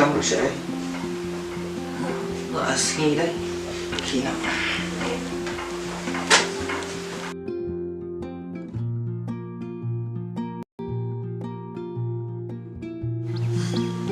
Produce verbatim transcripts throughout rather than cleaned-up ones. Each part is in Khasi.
Kam ruh sha ei. Nga sngi dei. Ki na.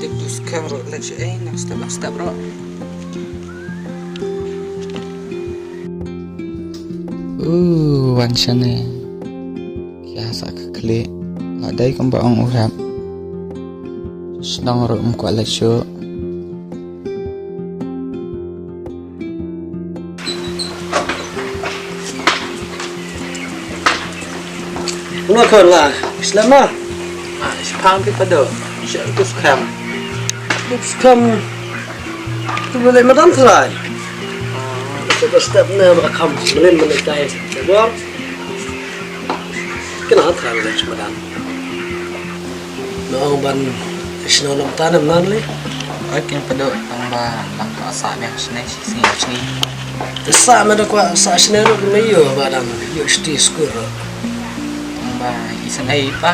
Tip tu skhem ruh leit sha ei, nang step, nang step ruh. Uh, wan shane. Ïa sa ka khlieh. La dei kumba ong u hep. Shnong ruh um kwah leit shuh. Nga khon la, slem ma. Ah, shipang pi pado. Sha tu skhem. Tu skhem. Tu boleh madan trai. Tu step ne ba kham melin melin tai. Bor. Kena trai boleh madan. Nong ban shnong nong tanem nan li. Ai kin pado tang ba tang ka sa ne sne. Shisha shisha. Sa ma da kwah sa shisha ruh me ïoh ba dang ïoh shiti skur ruh. Ba isan ai pa.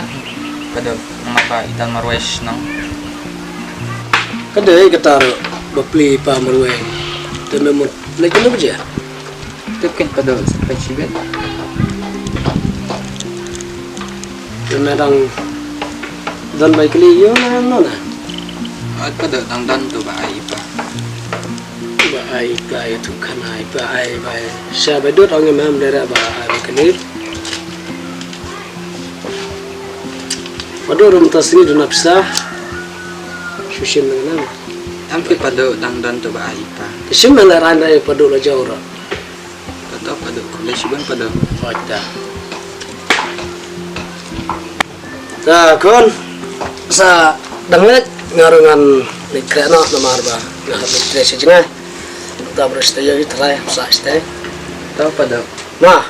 Ka da ma ba i dang marwei shnong. Ka dei kata ruh ba pli pa marwei. Te me mut lei kena baje. Tep ken ka da sa pa shibet. Te me dang don bai kli ïoh na no na. Ai ka da dang don tu ba ai pa. Ba ai ka ai tu khana ai ba ai ba ai. Sha ba dut ong em em dera ba ai ba kani. Padu rum ta sini duna pisa. Shushim na ngana. Am ki padu dang don tu ba ai pa. Shim na ran ai padu la jauh ra. Tato padu kule shibun padu. Oi ta. Ta kon sa dang lek nga ruh ngan lek kreh noh namar ba nga hap lek kreh shi jngai. Ta bro stay ïa trai sa stay. Ta padu. Na.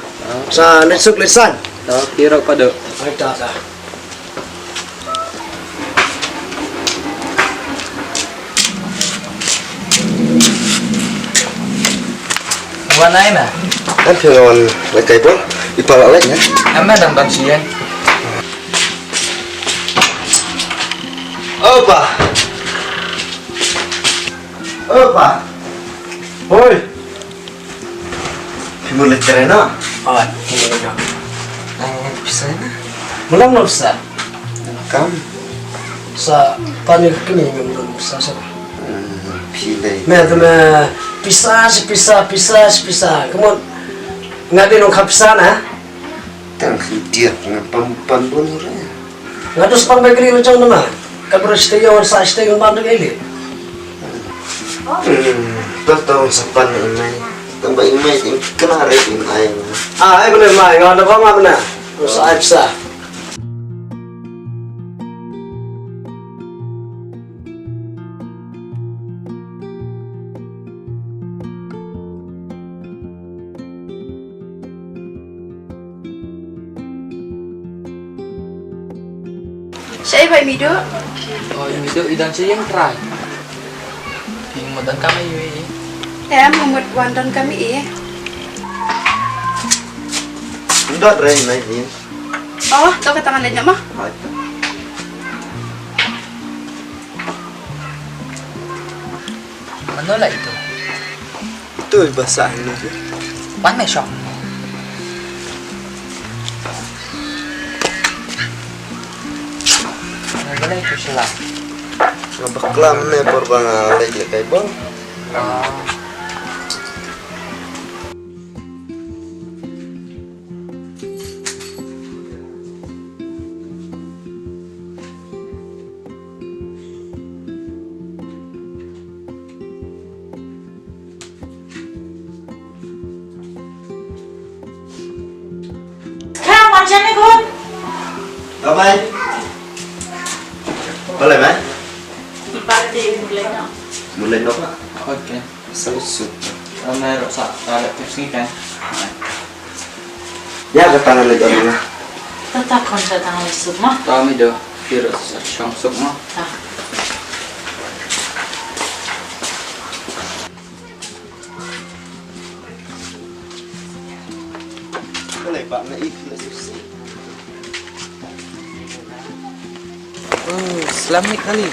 Sa lek suk lek san. Ta kiro padu. Ai ta ta. Wan ai ma. Em phi wan leit kai bol. I pa la leit ne. Em ma dang dang sien. Opa. Opa. Hoi. Phi mut leit trei noh? Oi, phi mut leit noh. Ai, pisa na. Mulam noh pisa. Kam. Sa pani kini me mulam pisa sa. Hmm, phi lei. Me tu me pisa si pisa pisa si pisa. Kamu nggak ada nongkap pisa na? Tang idiot nga pam pam bun re. Nga dus pang bai kri lejong nama. Ka bro stay yawan sa stay ngan bam dek eli. Hmm, patong sapan imai. Tambah imai ting kena re imai. Ah, ai boleh mai nga da bang mana. Sa ai sa. Shaei ba i Mido? Oh, i Mido i don sha ïing trai. Phi mut donkam ïa i? Em, nga mut wan donkam ïa i. Ndot re na i. Oh, to kata ngan leit noh ma. Mano la itu? Itu ba sah ini tu. Wan me shong. Mano la itu sila? Nga bakla mene por ba nga leit leit kai bol. Ah. Ka wan jane gon. Ka mai. Balei mai? Balei no? Mulai no pa? Okay. Salut suk. Ame rok sa, ta leh tips ni kan. Ya, ka tangan lagi orang lah. Tata kon sa tangan suk ma. Ta mi do, kira sa shong suk ma. Ta. Boleh pak na ik na suk suk. Oh, selamat kali.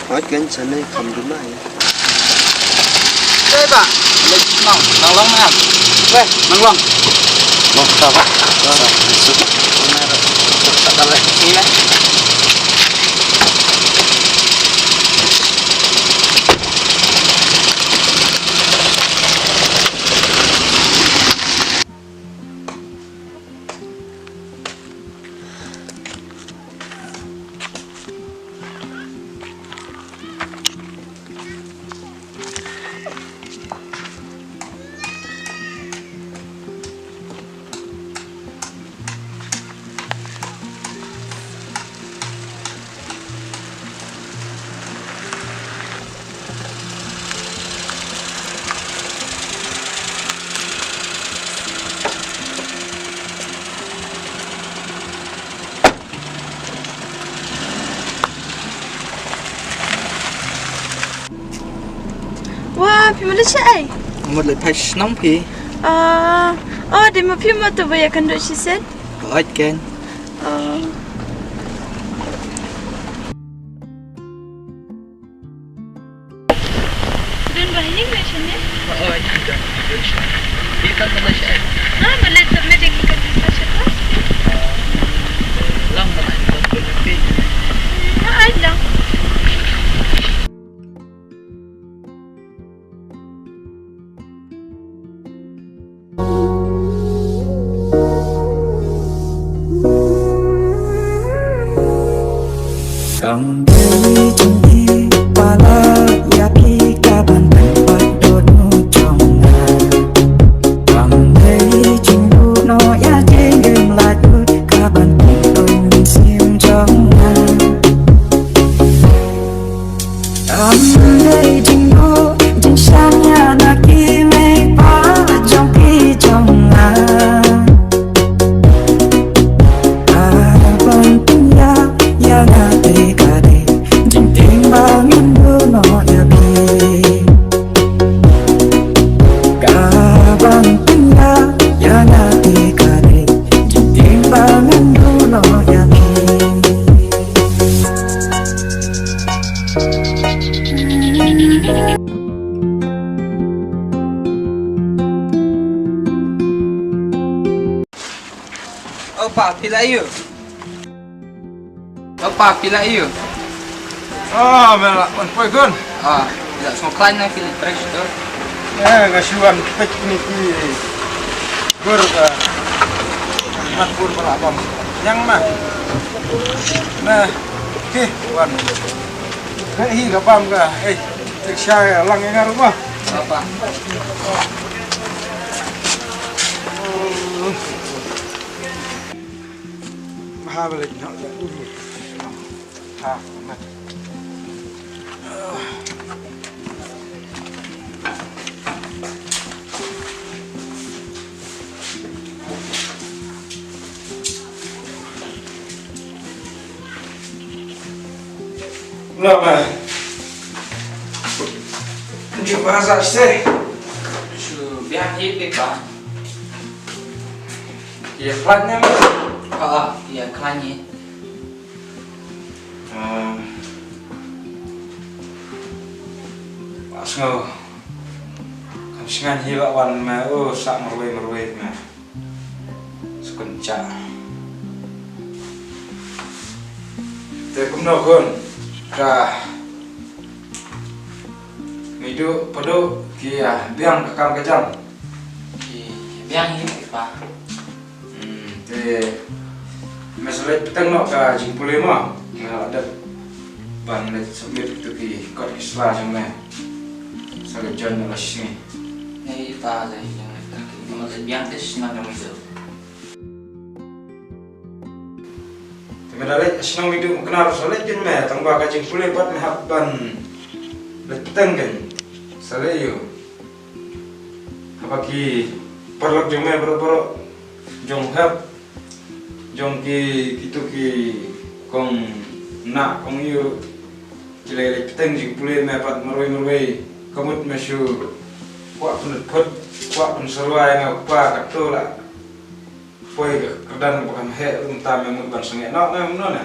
Hooid, kan sa ne kham duna ïa. Te ba, le nong, nong long ma. Weh, nong long. Long ta ba. Wa, phi mut leit shaei? Mut leit phai shnong phi. Ah, oh, dei ma phi mut to ba ïakynduh shisien. Hooid ken. Ah. Don ba hi ne shane? Hooid, don ba hi ne shane. Phi kan mut leit shaei? Ah, mut leit submit ïa ki kan mut leit shaei. Lang ba leit submit phi. Hooid lang. Kam dei jingïeit palat ïa phi ka ban pynpait dohnud jong nga. Kam dei jingduh noh ïa jingim lait lut ka ban pynpait mynsiem jong nga. Kam dei jingduh jingshan ïa na ki mei pa jong phi jong nga. Ka ban pynïap ïa nga te ka dei jingtieng ba ngan duh noh ïa phi. Ka ban pynïap ïa nga te ka dei jingtieng ba ngan duh noh ïa phi. O pa, phi la ïoh? O pa, phi la ïoh? Ah, me la wan poi khun. Ah, phi la sngewkhlaiñ ne phi la fresh tu? Eh, nga shu wan peit kine ki bor ka mat bor ba la bam. Yang ma. Nah, ki wan. Ka hi ka bam ka. Eh, tik sha lang ïa nga ruh ma. Apa? Maha balik nak. Ha, mat. Lama. Jumpa sa se. Shu biang hi phi pa. Ïa khlaiñ ne? Ah, ïa khlaiñ hi. Hmm. Ba sngew. Kan sngew hi ba wan me, oh, sa marwei marwei me. Sukun cha. Te kumno khun ka Midu padu ki, ah, biang ka kam ka jam. Ki biang hi pa. Hmm, te me sa leit pyntheng noh ka jingpule mo. Me la dep ban leit submit tu ki kot ki sla jong me. Sa ka jon la sngi. Ni pa, sa jong me ka ki mo leit biang te sna jong me tu. Te me da leit shnong Midu, kane ruh sa leit kin me, tang ba ka jingpule pat me hap ban leit pyntheng kin. Sa leit ïoh. Haba ki paralok jong me baroh baroh, jong hep, jong ki, kitu ki kong nah kong ïoh. Ki leit leit pyntheng jingpule me pat marwei marwei. Ka mut me shu kwah pynphut, kwah pynsyrwa ïa nga u kpa, kato la poi ka kyrdan ba kam heh ruh mynta me mut ban sangeh noh ne, kumno ne?